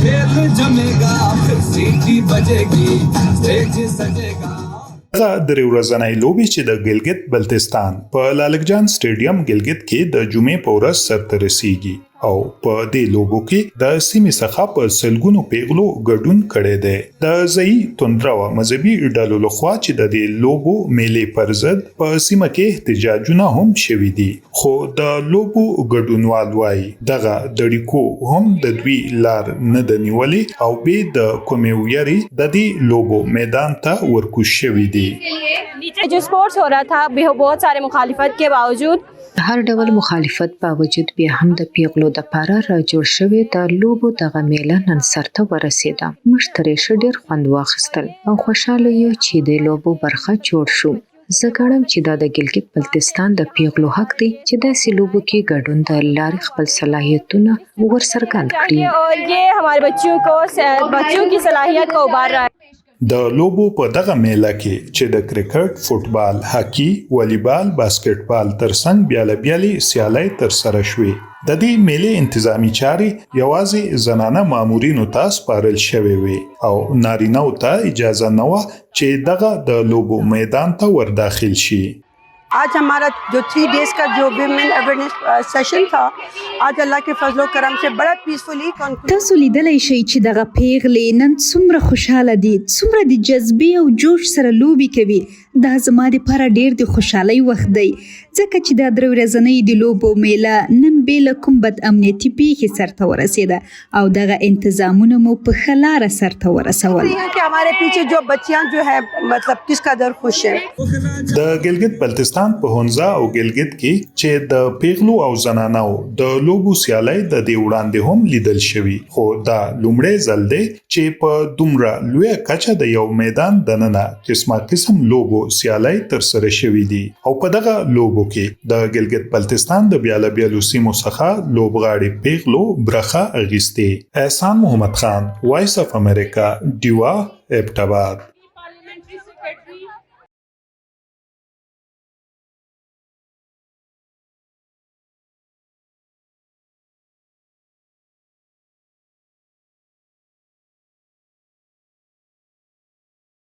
खेल जमेगा फिर सीटी बजेगी स्टेज सजेगा. دغه درې ورځنۍ لوبې چې د ګلګت بلتستان په لالک جان سټیډیم ګلګت کې د جمعې په ورځ سرته رسیږي او په دې لوبو کې د سیمې څخه په سلګونو پیغلو ګډون کړی دی. د ځایي تندروه مذهبي ډلو لخوا چې د دې لوبو میلې پر ضد په سیمه کې احتجاجونه هم شوي دي، خو د لوبو ګډونوال وایي دغه دړیکو هم د دوی لار نه ده نیولې او بې د کومې ویرې د دې لوبو میدان ته ورکوز شوي دي. جو سپورټس هو رها تھا بہت سارے مخالفت کے باوجود، د هر ډول مخالفت باوجود بیا هم د پیغلو دپاره راجوړ شوې د لوبو دغه میله نن سرته ورسیده. موږ ترې ښه ډیر خوند واخیستل او خوشحاله یو چې د لوبو برخه جوړ شو. زه ګڼم چې دا د ګلګت بلتستان د پیغلو حق دی چې داسې لوبو کې ګډون د لارې خپل صلاحیتونه ورڅرګند کړي. اور یہ ہمارے بچیوں کو بچیوں کی صلاحیت کو ابھار رہا ہے. د لوبو په دغه میله کې چې د کرکټ، فوټبال، هاکي، والیبال، باسکټبال ترڅنګ بیلابیلې سیالۍ ترسره شوې، د دې میلې انتظامي چارې یوازې زنانه مامورینو ته سپارل شوې وې او نارینه ته اجازه نه وه چې دغه د لوبو میدان ته ورداخل شي. आज हमारा जो 3 डेज का जो women awareness session था، आज अल्लाह के फजलो करम से बड़ा पीसफुली. تاسو لیدلی شئ چې دغه پیغلې نن څومره خوشحاله دي، څومره د جذبې او جوش سره لوبې کوي. دا زما دپاره ډیر د خوشحالۍ وخت دی، ځکه چې دا درې ورځنۍ د لوبو میله نن بې له کوم بد امنیتي پیښې سرته ورسېده او دغه انتظامونه مو په ښه لاره سرته ورسول. کہ ہمارے پیچھے جو بچیاں جو ہے، مطلب کس قدر خوش ہیں. د ګلګت بلتستان په هونزا او ګلګت کې چې د پیغلو او زنانو د لوبو سیالۍ د دې وړاندې هم لیدل شوي، خو دا لومړی ځل دی چې په دومره لویه کچه د یو میدان دننه قسمه قسم لوبو سیالۍ ترسره شوې دي او په دغه لوبو کې د ګلګت بلتستان د بیلابیلو سیمو څخه لوبغاړي پیغلو برخه اخیستې. احسان محمد خان، وایس اف امریکا، ډیوه، ایبټ آباد.